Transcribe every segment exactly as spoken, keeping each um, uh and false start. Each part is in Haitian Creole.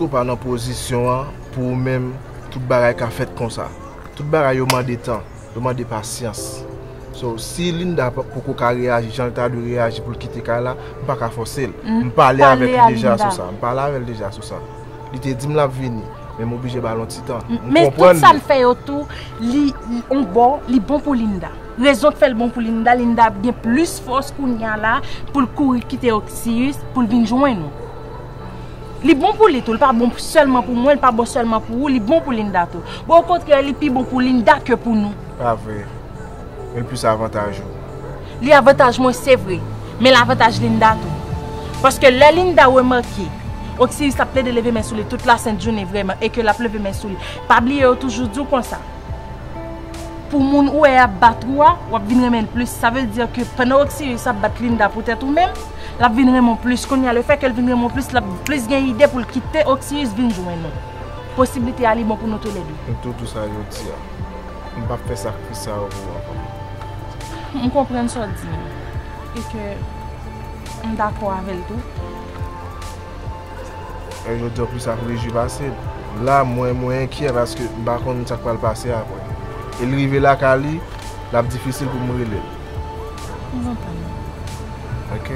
Ou pa nan pozisyon an pou ou menm, tout bagay ka fèt konsa. Tout bagay yo mande tan, yo mande pasyans. So, si Linda pa- poko ka reyaji jan l ta dwe reyaji pou l kite kay la, m pa ka fòse l. M pale avèk li deja sou sa. M pale avè l deja sou sa. Li te di m l ap vini, men m oblije ba l yon ti tan. M Men tout sa l fè yo tou, li, li on bò, li bon pou Linda. Rezon k fè l bon pou Linda, Linda ap gen plis fòs kounye a la pou l kouri kite Oksiyis pou l vin jwenn ou. Li bon pou li tou, li pa bon sèlman pou mwen, li pa bon sèlman pou ou, li bon pou Linda tou. Bon, okontrè, li pi bon pou Linda ke pou nou. Pa vre. Men l plis avantaj ou. Li avantaj mwen, se vre, men l avantaj Linda tou. Paske lè Linda remake Oksiyis ap plede leve men sou li tout lasent jounen vrèman, e ke l ap leve men sou li, pa bliye yo toujou di w konsa. Pou moun ou wè ap bat ou a, w ap vin renmen l plis. Sa vle di ke pandan Oksiyis ap bat Linda poutèt ou menm, l ap vin renmen w plis. Kounye a, lefètke l vin renmen w plis, l ap plis gen ide pou l kite Oksiyis vin jwenn ou. Posiblite a li bon pou nou toulède. M tou, tou sa yo di a. M p ap fè sakrifis sa yo pou ou ankò. M konprann sa w di m. E ke m dakò avè l tou. E jodi a plis ap rejwi pase l. La, mwen, mwen enkyè paske m pa konn sa k pral pase apre. E l rive lakay li, l ap difisil pou m rele l. M konprann. Ok.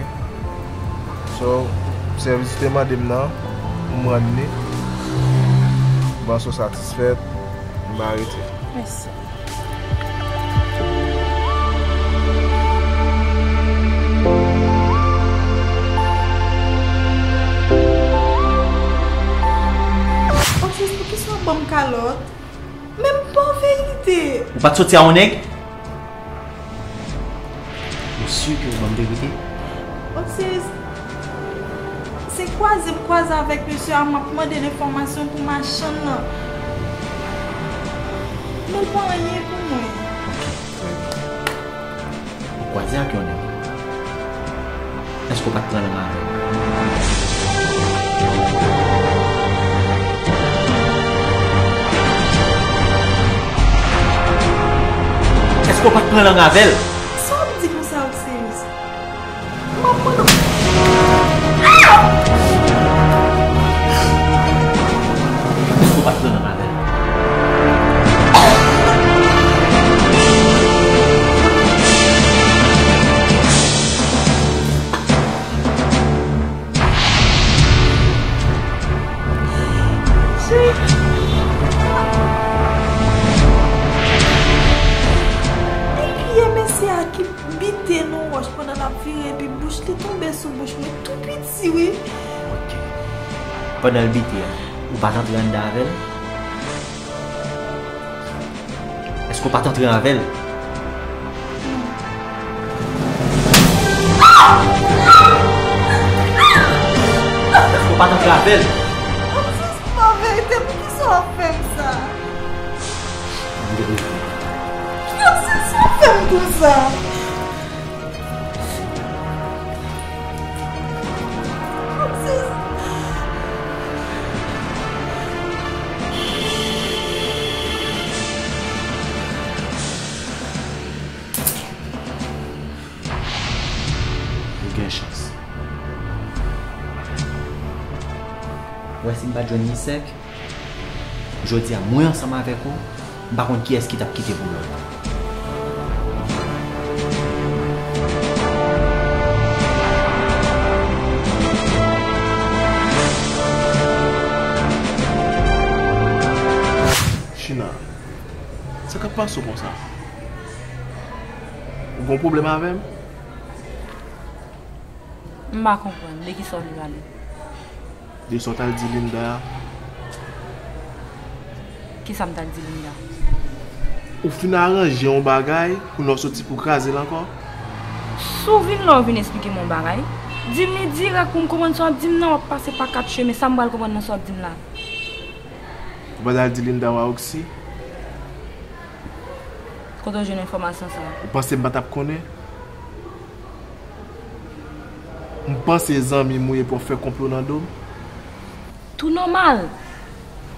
So, sèvis ou te mande m nan, m rann li. M panse w satisfèt, m arete. Mèsi. Oksiyis, poukisa w ap ban m kalòt? Men m pa w verite. Ou pa t soti a yon nèg? Ou si ke w ban m verite? Oksiyis, se kwaze m kwaze avèk mesye a, m ap mande l enfòmasyon pou machann nan. Men l pa anyen pou mwen. Trè byen. Ou kwaze ak yon nèg. Èske w pa t pran lang avè l? Èske w pa t pran lang avè l? Sa w ap di konsa, Oksiyis? M ap mande w. Èske w pa t pran lang avè l? Epi mesye a ki bite nan wòch pandan l ap vire, epi bouch li tonbe sou bouch mwen tou piti, wi. Ok. Pandan l bite a, ou pa t antre anndan avè l? Èske w pa t antre avè l? Èske w pa t antre avè l? Oksiyis, pa verite, poukisa w ap fè m sa? Oksiyis, w ap fè m konsa? Ou gen chans. Ou wè si m pa t jwenn li sèk, jodi a mwen ansanm avèk ou, m pa konn kiyès ki t ap kite pou lòt. China, sa k ap pase w konsa? Ou gen pwoblèm avè m? M pa konprann. De kisa w vle pale? De sa w t al di Linda a. Kisa m t al di Linda? Ou fin aranje yon bagay, kounye a w soti pou kraze l ankò? Si w vin la, w vin esplike m yon bagay, di m li dirèk pou m konprann sa w ap di m nan, w ap pase pa kat chemen, sa m pral konprann nan sa w ap di m la? Ou pa t al di Linda w a Oxy? Kote w jwenn enfòmasyon sa a? Ou panse m pa t ap konnen? M panse zanmi m ou ye pou w ap fè konplo nan do m? Tou nòmal.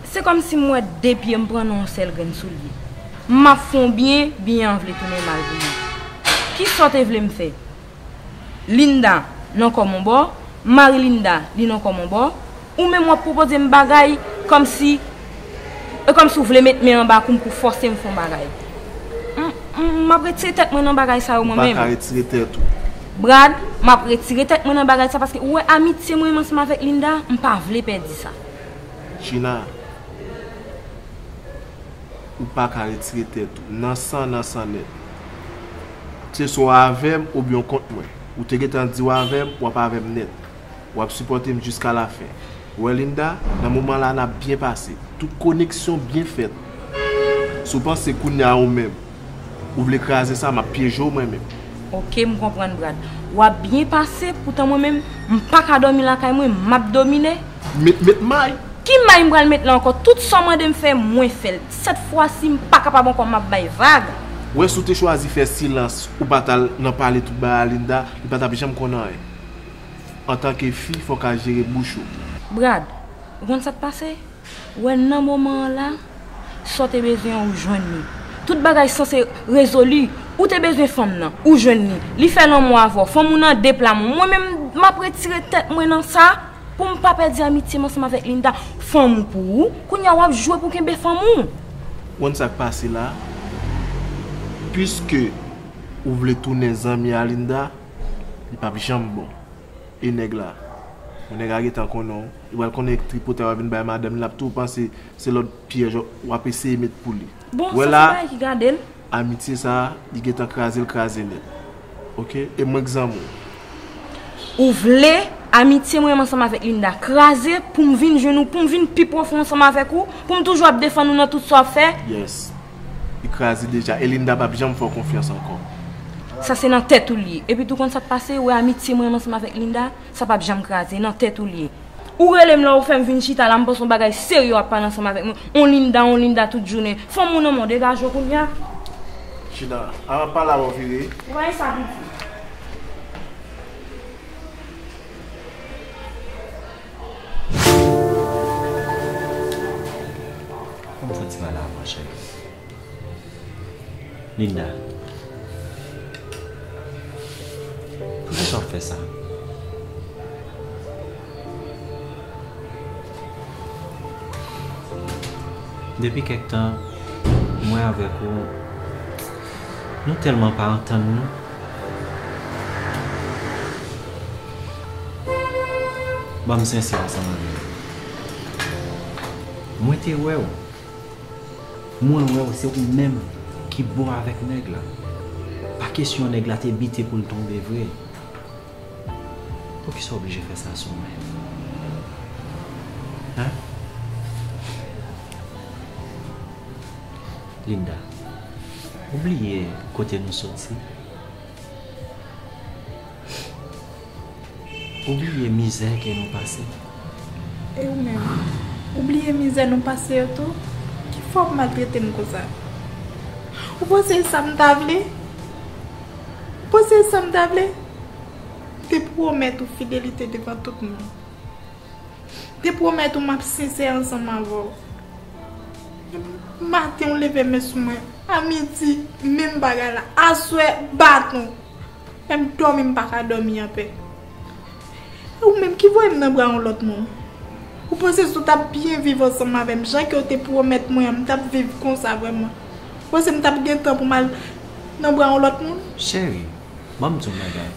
Se kòmsi m wè de pye m pran nan yon sèl grenn soulye. M ap fè w byen, byen an vle tounen mal pou mwen. Kisa w te vle m fè? Linda nan kò m yon bò, mari Linda li nan kò m yon bò, Ou menm w ap pwopoze m bagay kòmsi, e kòmsi w vle met men anba kou m pou fòse m fè yon bagay. M, m, m ap retire tèt mwen nan bagay sa yo mwen menm. Ou pa ka retire tèt ou. Brad, m ap retire tèt mwen nan bagay sa paske ou wè amitye mwen menm ansanm avèk Linda, m pa vle pèdi sa. China, ou pa ka retire tèt ou. Nan san, nan san nèt. Se swa w avè m oubyen w kont mwen. Ou te gentan di w avè m, w ap avè m nèt. W ap sipòte m jiska lafen. Ou wè Linda, nan moman la n ap byen pase. Tout koneksyon byen fèt. Si w panse kounye a ou menm, ou vle kraze sa, m ap pyeje w mwen menm. Oke, m konprann, Brad. W ap byen pase, poutan mwen menm, m pa ka dòmi lakay mwen, m ap domine. Met, met may. Ki may m pral met la ankò? Tout sa w mande m fè, mwen fè l. Sèt fwa si m pa kapab ankò, m ap bay vag. Wè, si w te chwazi fè silans, ou pa t al nan pale tout bagay a Linda, li pa t ap janm konn anyen. Antanke fi, fò w ka jere bouch ou. Brad, ou konn sa k pase? Ou wè nan moman an la, sa w te bezwen an, ou jwenn li. Tout bagay sanse rezoli. Ou te bezwen fanm nan, ou jwenn li. Li fè lanmou avè w. Fanm ou nan de pla moun. Mwen menm, m ap retire tèt mwen nan sa pou m pa pèdi amitye m ansanm avèk Linda. Fanm ou pou ou. Kounye a w ap jwe pou kenbe fanm ou. Ou konn sa k pase la? Piske ou vle tounen zanmi a Linda, li p ap janm bon. E nèg la? Bon, nèg la gentan konnen w. Li pral konnen tripotay w ap vin bay madanm li, l ap tou panse se lòt pyèj w ap eseye met pou li. Bon, wè sa la, se bagay ki gade l. Amitye sa, li gentan kraze l, kraze nèt. Oke? E mwen k zanmi w. Ou vle amitye mwen menm ansanm avèk Linda kraze pou m vin jwenn ou, pou m vin pi pwofon ansanm avèk ou, pou m toujou ap defann ou nan tout sa w ap fè? Yes. Li kraze deja. E Linda p ap janm fè w konfyans ankò. Sa se nan tèt ou l ye. Epi tou konn sa k pase, ou wè amitye mwen menm ansanm avèk Linda, sa p ap janm kraze, nan tèt ou l ye. Ou rele m la, ou fè m vin chita la, m panse yon bagay serye w ap pale ansanm avèk mwen. On Linda, on Linda tout jounen. Fanm ou nan men w, degaje w kounye a. Chita, a pale avè w vire. Ou pa gen sa pou di. Fè m fè ti pale avè w, cheri. Linda, poukisa w ap fè sa? Depi kèk tan, mwen avèk ou, nou tèlman pa antann nou. Ban m sensè ansanm avè w. Mwen te wè w. Mwen wè w se ou menm ki bon avèk nèg la. Pa kesyon nèg la te bite pou l tonbe vre. Poukisa w oblije fè sa sou mwen? Hen? Linda, ou bliye kote nou soti? Ou bliye mizè ke nou pase? E ou menm? Ou bliye mizè nou pase yo tou? Ki fè w ap maltrete m konsa? Ou panse e sa m ta vle? Ou panse e sa m ta vle? M te pwomèt ou fidelite devan tout moun. M te pwomèt ou m ap sensè ansanm avè w. Maten w leve men sou mwen. A midi, menm bagay la. Aswè, baton. Menm dòmi m pa ka dòmi anpè. E ou menm ki voye m nan bra yon lòt moun? Ou panse si w t ap byen viv ansanm avè m, jan ke w te pwomèt mwen an, m t ap viv konsa vrèman? Ou panse m t ap gen tan pou m al nan bra yon lòt moun? Cheri, ban m di w yon bagay.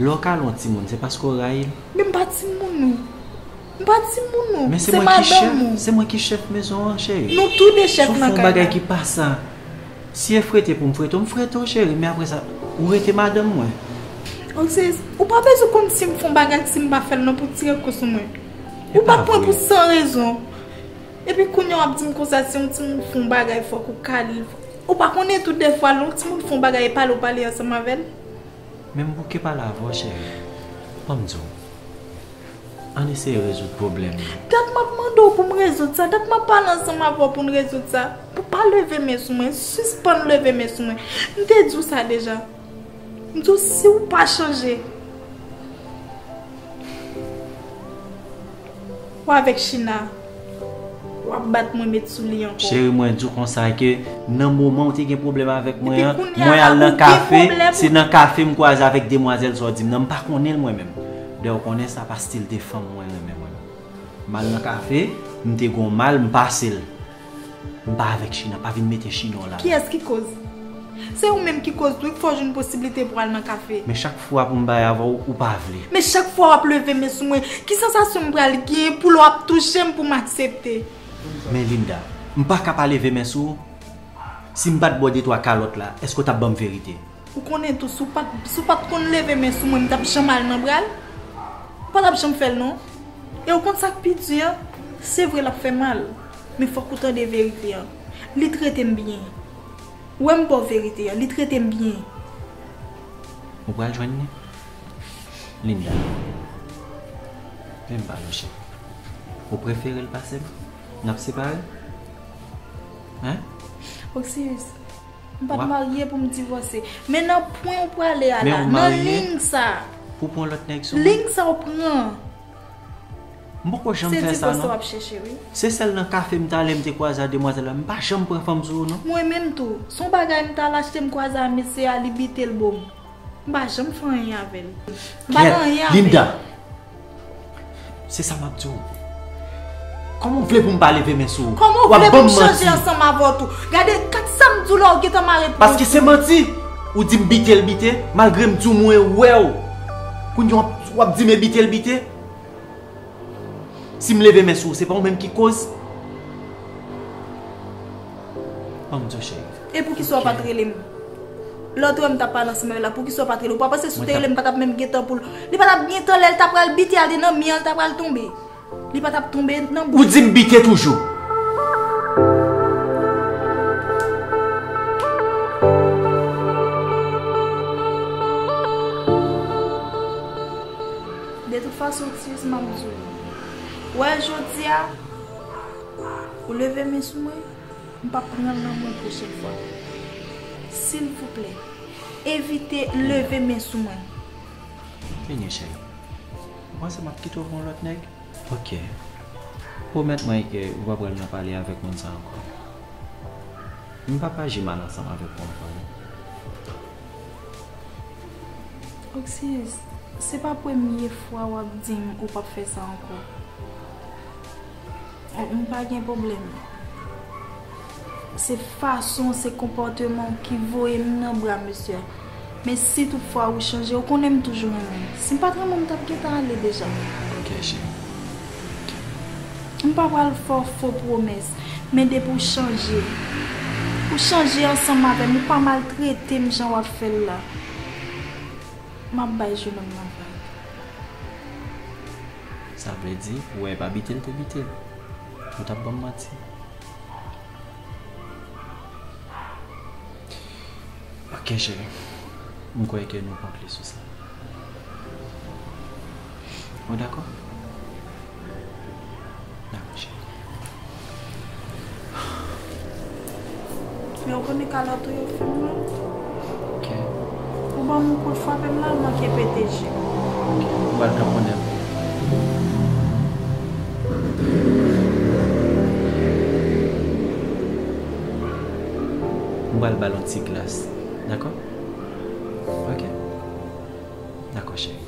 Lè w kale yon timoun, se paske w rayi l? Men m pa timoun ou. M pa timoun ou. Men se mwen ki chèf, se mwen ki chèf mezon an, cheri. Nou tou de chèf nan kay la. Si w fè yon bagay ki pa sa, si e frete pou m frete w, m frete w, cheri, men apre sa, ou rete madanm mwen. Oksiz, ou pa bezwen konn si m fè yon bagay, si m pa fè l non pou tire kou sou mwen. Ou pa pran pou san rezon. Epi kounye a w ap di m konsa, si yon timoun fè yon bagay, fòk ou kale l. Ou pa konnen tou dèfwa, lè yon timoun fè yon bagay, e pale w pale ansanm avè l? Men m bouke pale avè w, cheri. Ban m di w. Ann eseye rezoud pwoblèm nan. Dat m ap mande w pou m rezoud sa, dat m ap pale ansanm avè w pou n rezoud sa. Pou pa leve men sou mwen, sispann leve men sou mwen. M te di w sa deja. M di w si w pa chanje, w avèk China, w ap bat mwen met sou li ankò. Cheri, mwen di w konsa ke nan moman w te gen pwoblèm avèk mwen an, mwen al nan kafe, se nan kafe m kwaze avèk demwazèl sa w di m nan, m pa konnen l mwen menm. Dayè w konnen sa paske l te fanm mwen renmen mwen. M al nan kafe, m te gon mal, m pase l. M pa avèk China, pa vin mete China w la. Kiyès ki koz? Se ou menm ki koz tou, fò w jwenn posiblite pou al nan kafe. Men chak fwa pou m bay avè w, ou pa vle. Men chak fwa w ap leve men sou mwen, ki sansasyon m pral gen pou lè w ap touche m pou m aksepte? Men Linda, m pa ka pa leve men sou ou. Si m pa t ba w de twa kalòt la, èske w t ap ban m verite? Ou konnen tou, si w pa t, si w pa t konn leve men sou mwen, m t ap janm al nan bra l? Ou pa t ap janm fè l non. E ou konn sa k pi di an? Se vre l ap fè mal, men fòk ou tande verite an. Li trete m byen. Ou wè m ba w verite an, li trete m byen. Ou pral jwenn li? Linda, vin m pale w cheri. Ou prefere l pase m? N ap separe? Hein? Oksiris, m pa t marye pou m divòse. Men nan pwen ou prale a la, nan liy sa. Pou pran lòt nèg sou mwen? Liy sa ou pran. M poko janm fè sa non. Se divòs w ap chèche wi. Se sèl nan kafe m t ale m te kwaze a demwazèl la. M pa janm pran fanm sou ou non. Mwen menm tou. Se yon bagay m t al achte m kwaze a mesye a li bite l bo m. M pa janm fè anyen avè l. M pa gen anyen avè l. Linda, se sa m ap di w. Kòman w vle pou m pa leve men sou ou? Kòman w vle pou m chanje ansanm avè w tou? Gade, kat sa m di w la, ou gentan mare pwen sou mwen. Paske se manti. Ou di m bite l bite, malgre m di w mwen wè w. Kounye a w ap, w ap di m e bite l bite? Si m leve men sou ou, se pa ou menm ki koz? Ban m di w cheri. E poukisa w pa t rele m? Lè w te wè m t ap pale ansanm avè l la, poukisa w pa t rele? Ou pa panse si w te rele m, m pa t ap menm gentan pou l. Li pa t ap gentan lè l ta pral bite a, te nan mi an, l ta pral tonbe. Li pa t ap tonbe nan bouch. Ou di m bite toujou. De tout fason, Oksiris, m ap di w. Wè, jodi a, ou leve men sou mwen, m p ap pran l nan men w pwochèn fwa. Silvouplè, evite leve men sou mwen. Vini, cheri. Ou panse m ap kite w pou yon lòt nèg? Ok. Pwomèt mwen ke ou pa pral nan pale avèk moun sa ankò. M p ap aji mal ansanm avèk ou ankò non. Oksiris, se pa premye fwa w ap di m ou p ap fè sa ankò. M pa gen pwoblèm. Se fason, se konpòteman w ki voye m nan bra mesye a. Men si toutfwa ou chanje, ou konnen m toujou renmen w. Si m pa t renmen w, m t ap gentan ale deja. Ok, cheri. M pa pral fè w fo pwomès, men depi w chanje, ou chanje ansanm avè m, ou pa maltrete m jan w ap fè l la, m ap bay jennonm nan vag. Sa vle di, ou wè e pa bite l te bite l. Ou t ap ban m manti. Ok, cheri. M kwè ke nou konkli sou sa. Ou dakò? Dakò, cheri. Men ou konnen kalòt ou yo fè m mal. Ok. Ou ban m yon kout frape m la, l manke pete je. Ok. Ou pral tanponnen m. M pral ba l yon ti glas. Dakò? Ok. Dakò, cheri.